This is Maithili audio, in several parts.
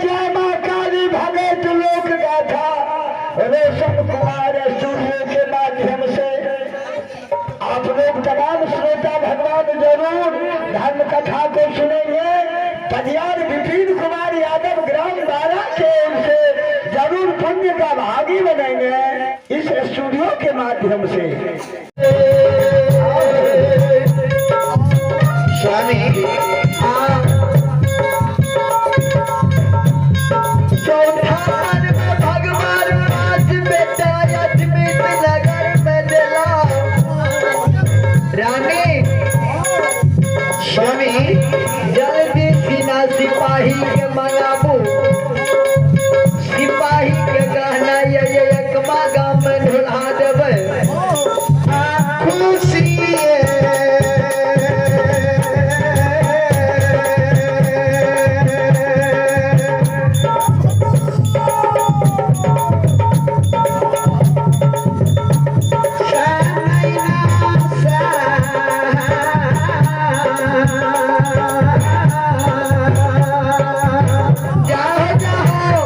जय माँ काली भगत लोक गाथा रोशन कुमार स्टूडियो के माध्यम से आप लोग तमाम श्रोता भगवान जरूर धर्म कथा को सुनेंगे। पजियार विपिन कुमार यादव ग्राम बारा के ओर से जरूर पुण्य का भागी बनेंगे इस स्टूडियो के माध्यम से। स्वामी चौथा मन में भगवान पांच बेटा अजमेर नगर में दिला। रानी स्वामी जल्दी सीना सिपाही के मंगाबू, सिपाही के गहना ये एकमा गांव में ढोला देबै। खुशी जाओ जाओ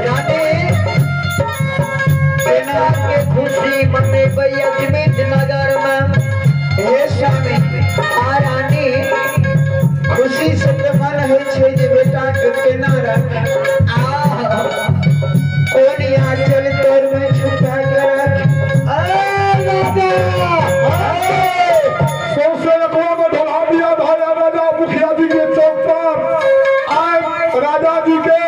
रानी केना के खुशी मनेबै अजमेर नगर में। हे स्वामी आ रानी खुशी से तऽ मन होइ छै जे बेटा के केना रख, आ कोन आंचल तोर में छुपा के रख। सौंसे रकबा में ढोला दिया भाई राजा मुखिया जी के चौक पर। आए राजा जी के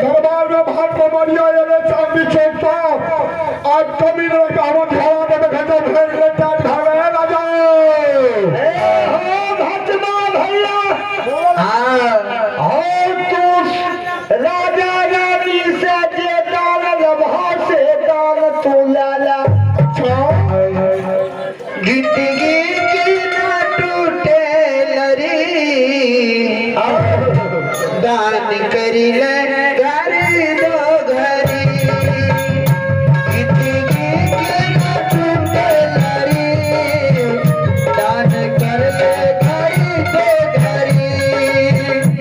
दरबार में भात कमरिया एले चांदी चौक पर। आज कमी नहीं कहा ढोला में घंटा भर के टाट भागे है राजा। ए हो भटमा भैया और तू राजा रानी से जे दान लभा से दान तू लाला। अच्छा गीत गीत की ना टूटे लरी, दान करी ले घर दो घरी। गीत गीत की ना टूटे लरी, दान कर ले घर दो घरी।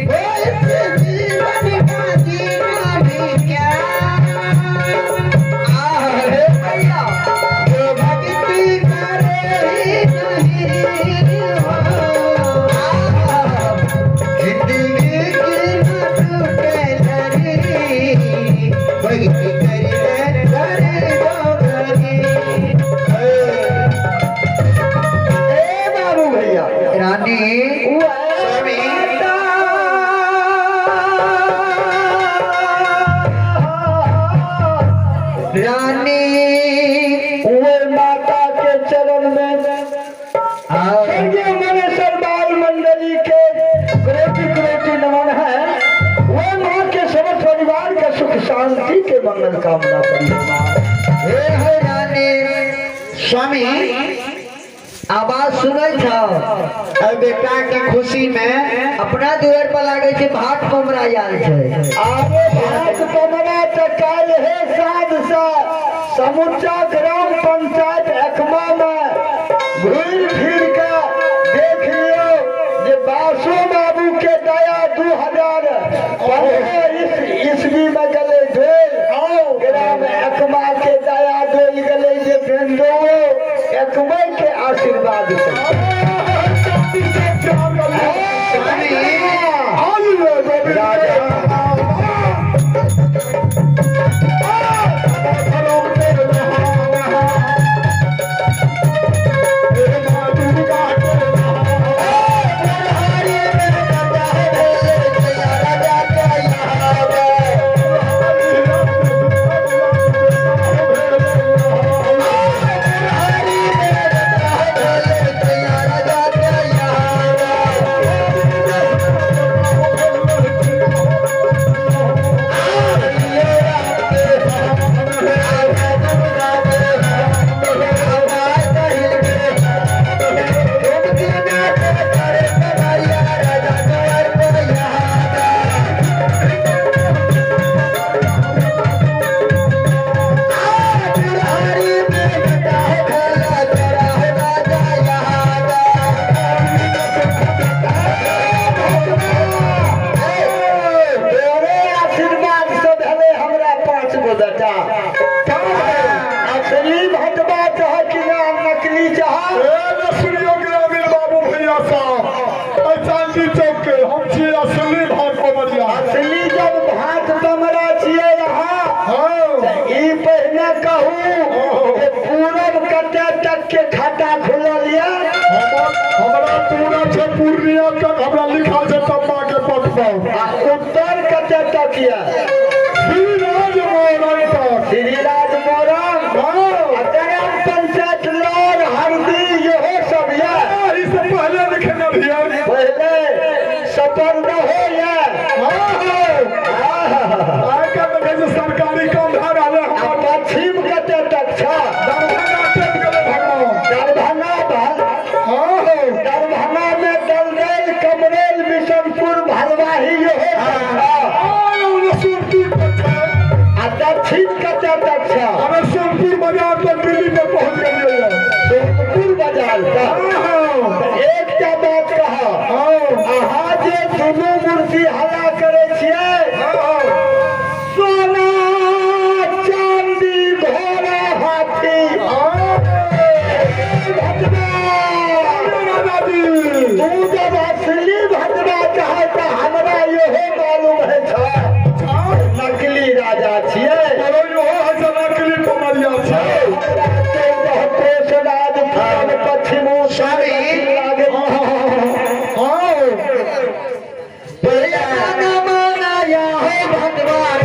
ओ इस जीवन का जीना भी क्या, आहे भैया जो भक्ति करे ही नहीं हो। जिंदगी की न टूटे लड़ी, भक्ति कर ले घर दो घरी। ए बाबू भैया रानी स्वामी रानी वे माता के चरण में स्वर्गीय मनेसर बाल मंडली के कोटि कोटि नमन है। वे माँ के समस्त परिवार के सुख शांति के मंगल कामना करिए। हे हे रानी स्वामी आवाज सुनै छौ? अब बेटा के खुशी में अपना दुआर पर लागे छै भाट कमरा आयल छै। आगे भात कमरा तो काल है साध सा समूचा ग्राम पंचायत एकमा में घूर फिर के देख लियो जे बासु बाबू के दया 2015 ईस्वी में गले ढोल ग्राम एकमा के दया डोल गले जे बेंदो एकमा के आशीर्वाद से। राजा राजा उत्तर कते तक यऽ? श्रीराज मोरंग तक। श्रीराज मोरंग। हाँ। आ ग्राम पंचायत लौर हरदी इहो सब यऽ। एहि से पहले लिखने रहियै। पहले सफर न हो यऽ। हाँ हाँ। आइ काल्हि देखै छै सरकारी काम भए रहलै। आ हमर पश्चिम कते तक छ? दरभंगा टपि गेलै भगवान। दरभंगा भल हाँ हाँ। दरभंगा में दलदैल कमरेल बिशनपुर भलवाही इहो सब छ। आय ओने सोनपुर तक छै। आ दक्षिण कते तक छ? अरे सोनपुर बाजार तक दिल्ली में पहुंच गेलियै। सोनपुर बाजार तक। हाँ हाँ। तऽ एकटा बात कहब, हाँ अहाँ जे दुनू मूर्ति हल्ला करै छियै, हाँ। सोना चांदी घोड़ा हाथी भटवा दादाजी तू जब असली भटवा चाहे तऽ हमरा इहो मालूम है छ नकली राजा छियै। अरे इहो है से नकली कमरिया छै। हमरा 14 कोस राज पूरब पश्चिम स्वामी। लागे। हाँ। मनाया हो भगवान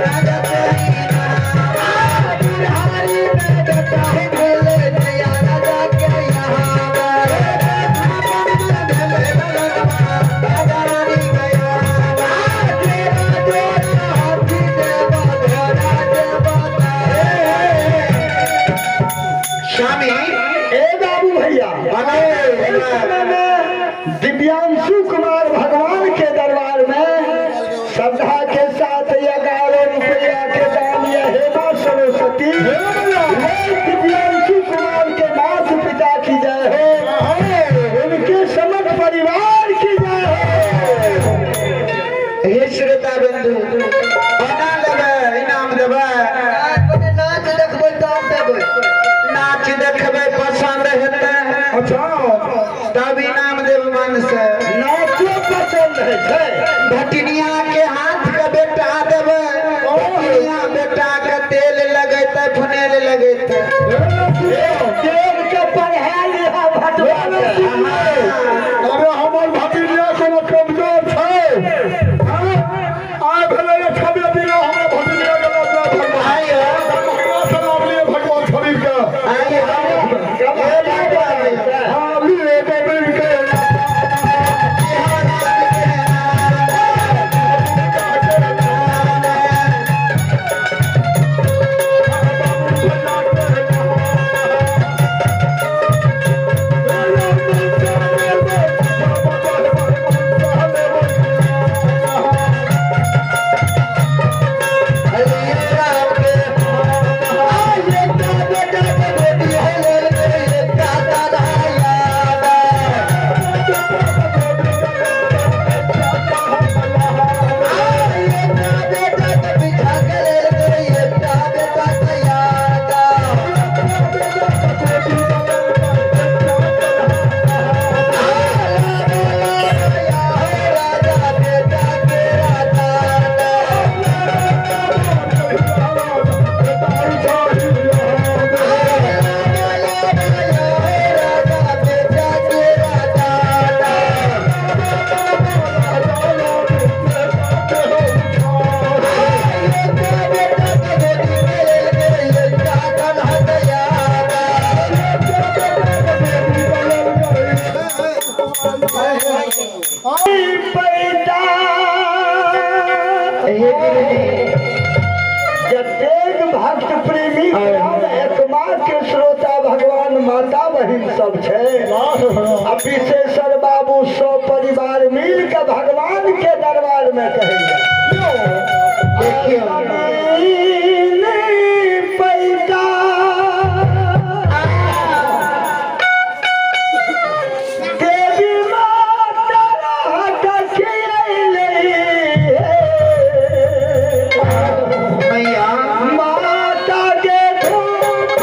राजा स्वामी। ए बाबू भैया, एहि समय में दिव्यांशु कुमार भगवान के दरबार में श्रद्धा के साथ 11 रुपया के दान यह हेमा सरस्वती जय दिव्यांशु कुमार के माता पिता की जय हो, उनके समस्त परिवार की जय हो। हे श्रोता बंधु, बना लेबै इनाम देबै। नाच देखबै तब देबै। नाच देखबै पसंद हेतै अच्छा तब इनाम देब मन से। नाचो पसंद है छै। भटनिया के हाथ के बेटा देबै, भटनिया बेटा के तेल लगेतै फुनेल लगेतै। देव के पढ़ा लिहा भटवा के। अरे हमर भतीजा कोनो कमजोर छै? हाँ? आइ भेलै छबे दिन हमरा भतीजा के लग भगवान। आइयो। दरभंगा से लाबलियै भगवान खरीद के। आइयो। हाँ, लिए गोविंद के। पैदा जतेक भक्त प्रेमी राम एकमात्र श्रोता भगवान माता बहिन सब छै। आ विशेषर बाबू सब परिवार मिल के भगवान के दरबार में कहैया पैदा देवी माता मैया माता के धूप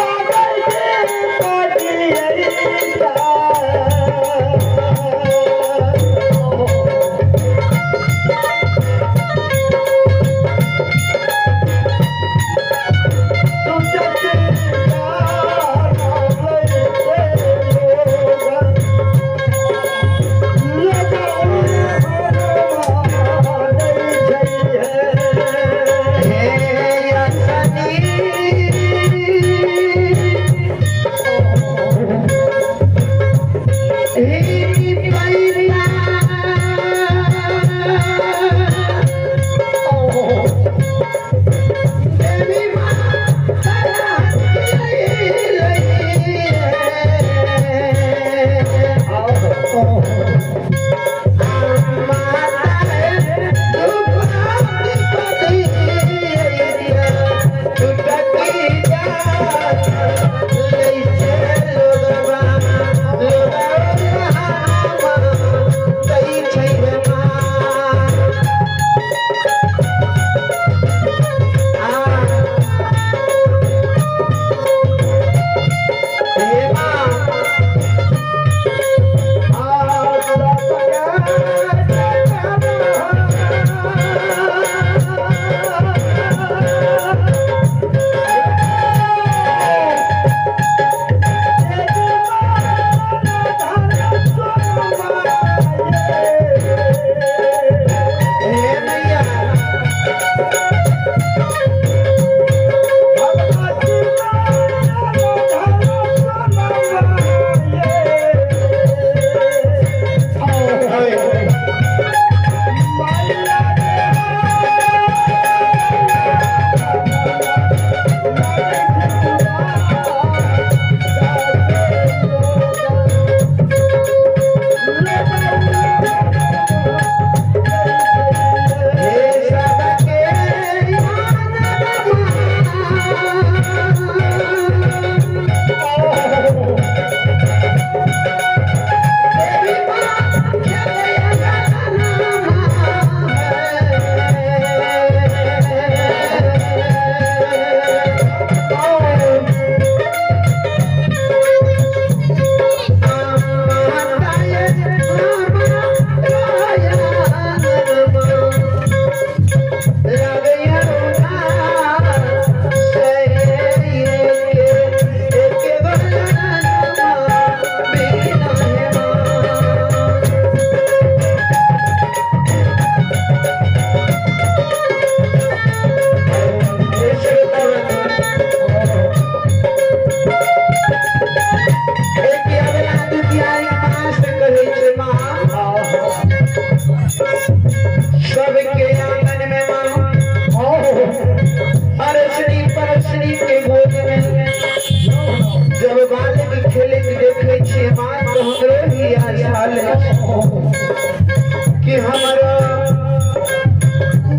कि हमरो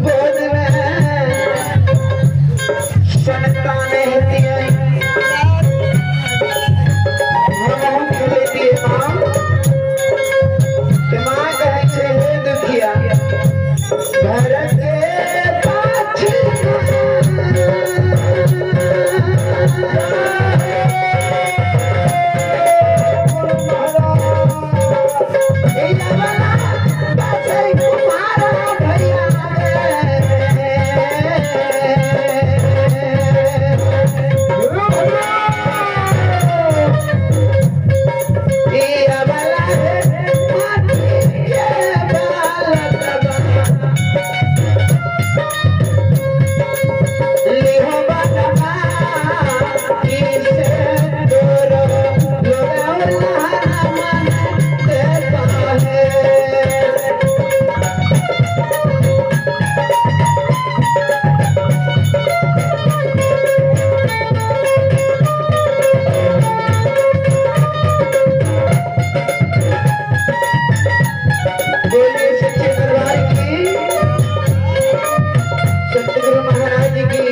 गोद में संतान हेतियै, हमहूँ खेलैतियै माँ। ते माँ कहै छै हे दुखिया, घर के पाछू बोलिए सच्चे दरबार की, सतगुरु महाराज की।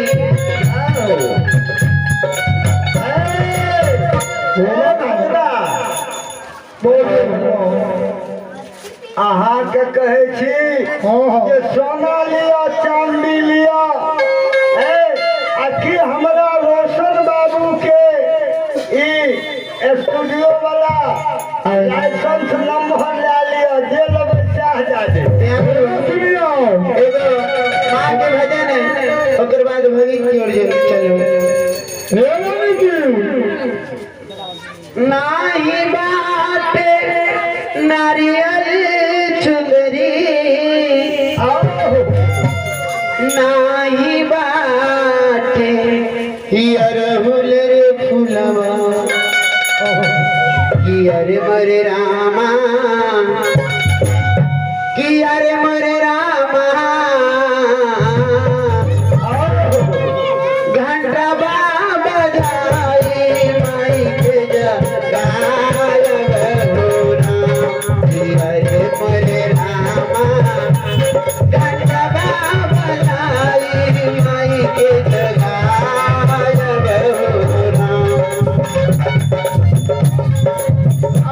अहाँके कहै छी जे सोना लिअ चांदी लिअ, आ की हमरा रोशन बाबू के ई स्टूडियो वाला लाइसेंस नंबर लए लिअ, जे लेबै सएह दए देब। सुनियौ। एगो माँ के भजन है, ओकर बाद भगत की ओर चलो। हे रानी जी, नाही बाटे नारियल चुनरी, नाही बाटे अरहुल रे फुलवा, कि अरे मरे रामा, कि अरे मरे रामा, घंटा बाबा जाई माई के जगायब हो राम, कि अरे मरे रामा, घंटा बाबा जाई माई के जगायब हो राम।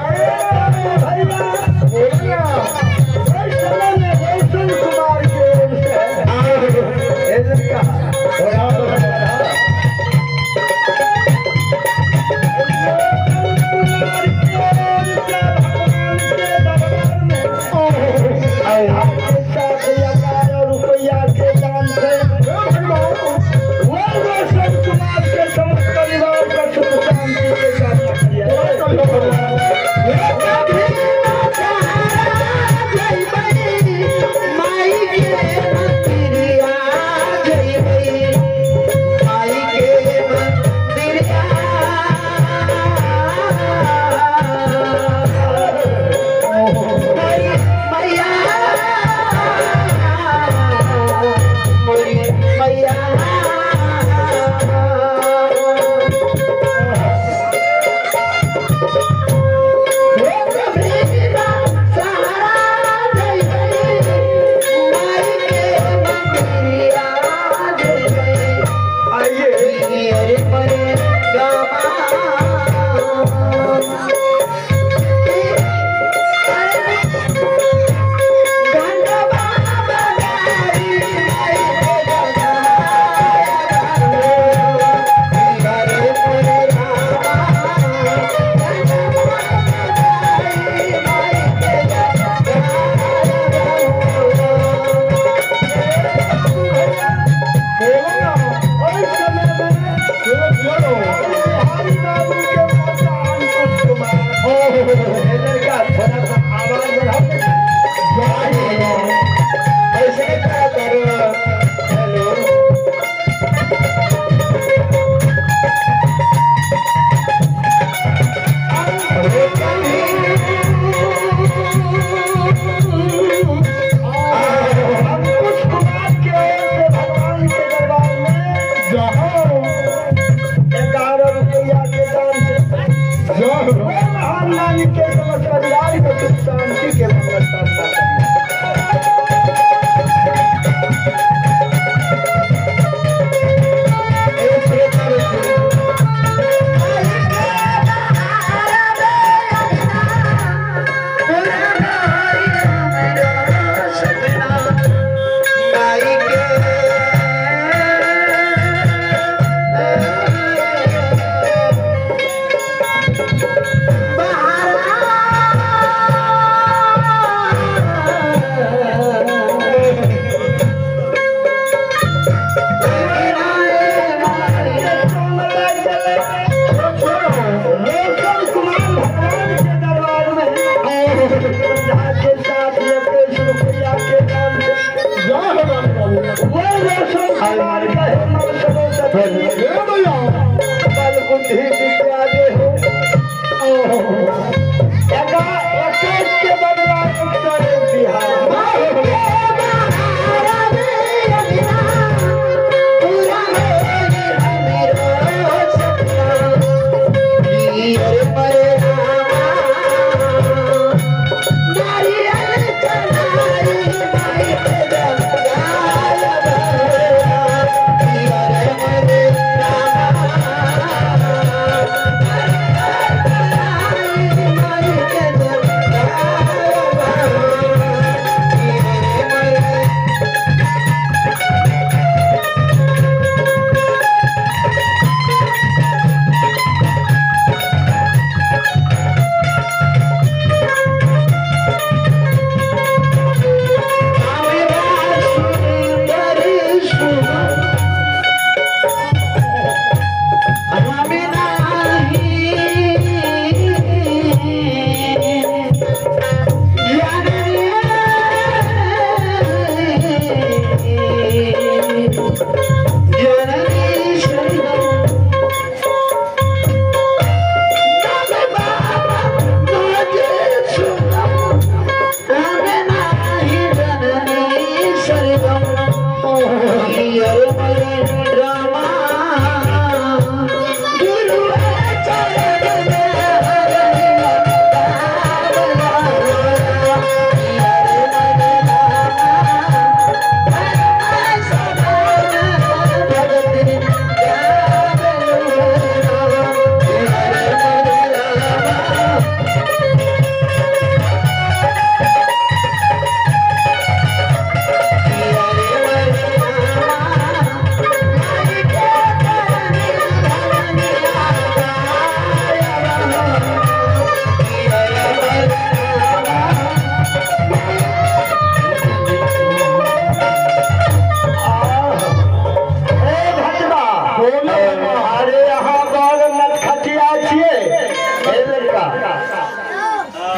अरे भैया, बोलिए। ओहि समय में रोशन कुमार के ओर से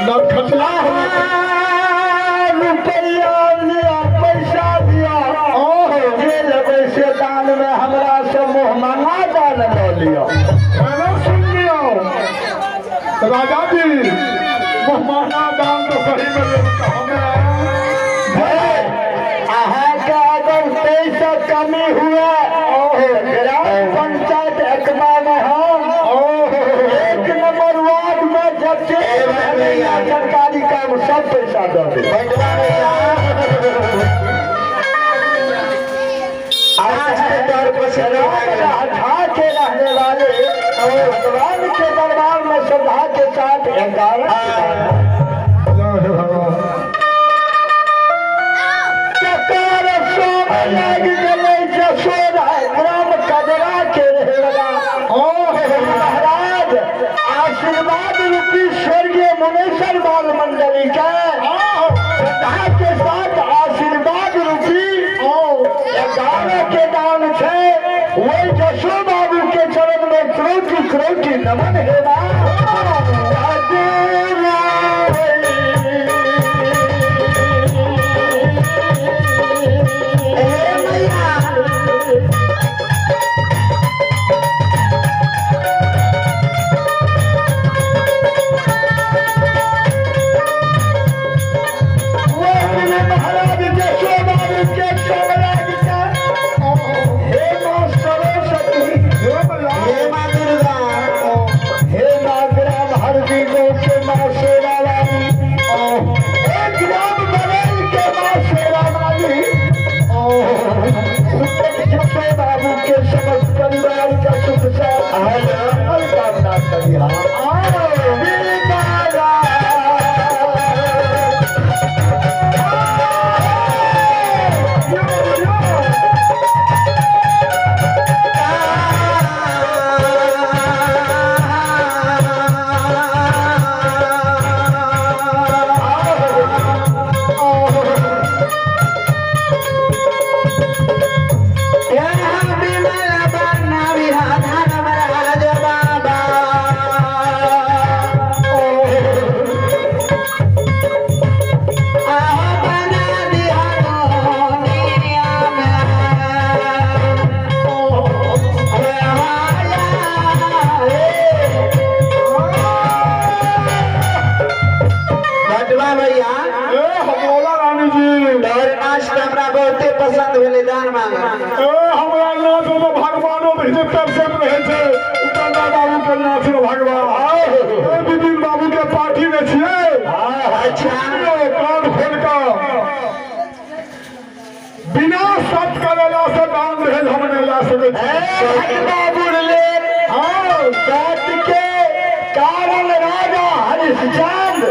नरखटिया रुपैया लिया पैसा लिया जे लेबै से दान में हमरा से मुँह मांगा दान लऽ लिअ। मैंने सुन लियो राजा जी, मुँह दान तो सही में लेता हमें। अहाँके अगर ताहिसँ कमी हुए ग्राम पंचायत एकमा में हम 1 नंबर वार्ड में जते सरकारी काम सब पैसा दऽ देब। आज के दौर पर राधा के रहने वाले भगवान के दरबार में श्रद्धा के साथ 11 जय भगवान। चकर सोम लागि गेलै जसोदा ग्राम कजरा के रहेला। महाराज आशीर्वाद रूपी स्वर्गीय मुनेश्वर बाल मंडली के श्रद्धा के साथ आशीर्वाद रूपी 11 के दान छै। वही जसो बाबू के चरण में क्रोटी क्रोटी नमन हेबा। महाराज जसो बाबू के सोमराज के हे माँ सरस्वती, हे माँ दुर्गा, हे माँ ग्राम हरदी के माँ शेरा वाली, हे ग्राम बरेल के माँ शेरा वाली, जसो बाबू के समस्त परिवार का सुख मंगल कामना करिहा। पसंद भेलै दान मांगा। ए हमरा नाच में भगवानो भी तरसत रहे छै। उपेंद्र बाबू के नाच में भगवान ए विपिन बाबू के पार्टी में छियै। अच्छा कान खोल कऽ बिना सत करेला से दान दहेज हम नहीं ला सकै छी। बाबू लेल सत के कारण राजा हरिश्चंद्र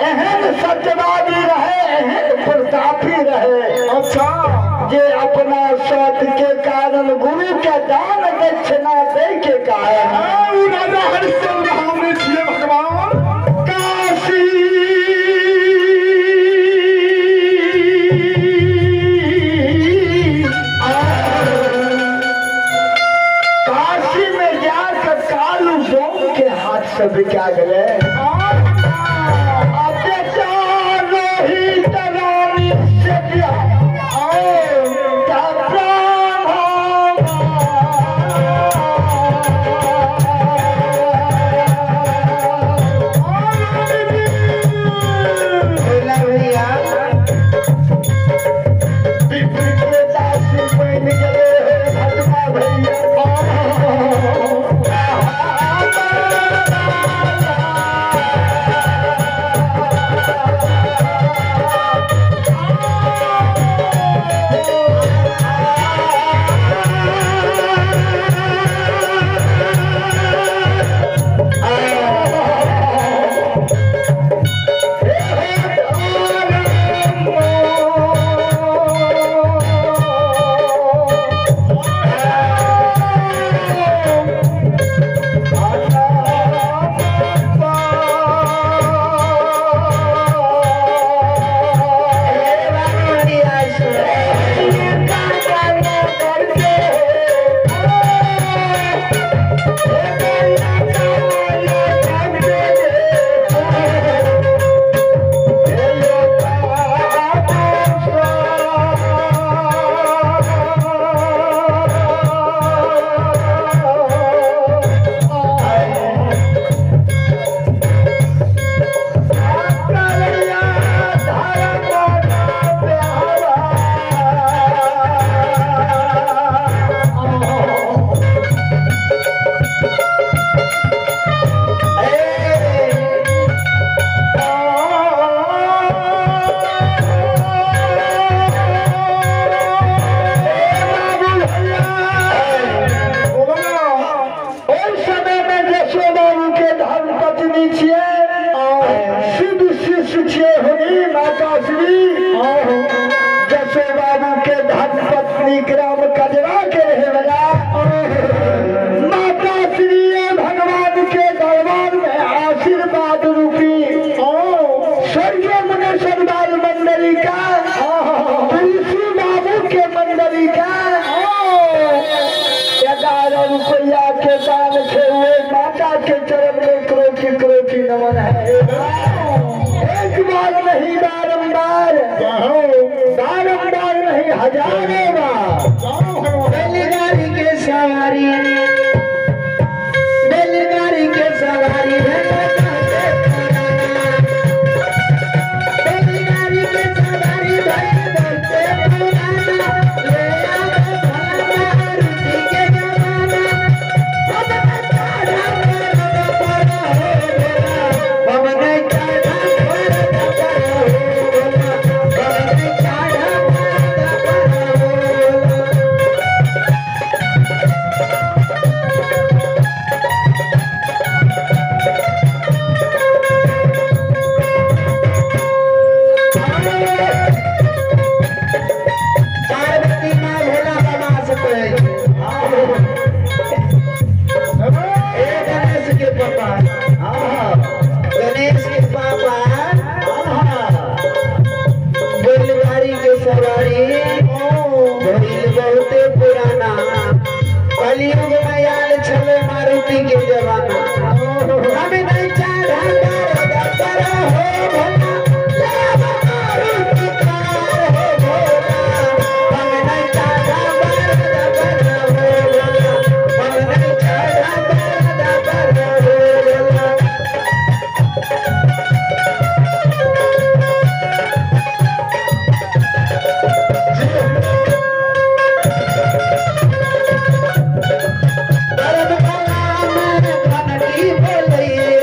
एहन सत्यवादी रहे, एहन प्रतापी रहे। अच्छा जे अपना सत के कारण गुरु के दान दक्षिणा दे के कारण राजा हरिश्चंद्र हम नहीं छियै भगवान। काशी काशी में जाकर कालू बोम के हाथ से बिका गए। शिव शिष्य छियै होनी माता श्री जसो बाबू के धन पत्नी ग्राम कजरा के रहे वाला माता श्री भगवान के दरबार में आशीर्वाद रूपी स्वर्गीय मुनेश्वर बाल मंडली का तुलसी बाबू के मंडली का 11 रुपया के दान से हुए माता के चरण में क्रोटी क्रोटी नमन है। एक बार नहीं बारंबार, बारंबार नहीं हजारों बार। बैलगाड़ी के सवारी, बैलगाड़ी के सवारी, बैलगाड़ी के सवारी बोलते पुराना, ले आवे भला मारुति के जमाना। पवन चढ़ा भरत पर हो भोला, पवन चढ़ा भरत पर हो भोला। पार्वती माँ भोला बाबा से कहै छै, हे गणेश के पापा, गणेश के पापा, बैलगाड़ी के सवारी भइल बहुते पुराना, कलयुग में आयल छलै मारुति के जमाना। हम नहीं चढ़ा भरत पर हो भोला, ले आवा मारुति कार हो भोला। हम नहीं चढ़ा भरत पर हो भोला, हम नहीं चढ़ा भरत पर हो भोला। दर्द गला में घंटी बोलैये,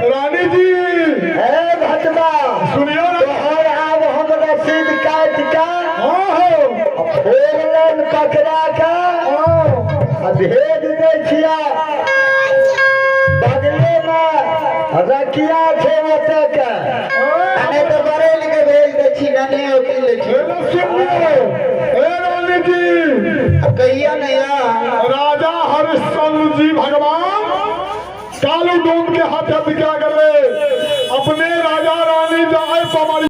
रानी जी हे भटवा सुनियो ना। तोहर आब हम रसीद काट के हाँ हो फोर लाइन पकड़ा के आ भेज दै छियै। बगले में रखिया छै ओतऽ के। नहि तऽ बरेल के भेज दै छी, नने ओकील छी। सुनियो हे रानी जी, कहिया नहीं आ राजा हरिश्चंद्र जी भगवान कालू डोम के हाथ क्या कर अपने राजा रानी जाए पमरिया।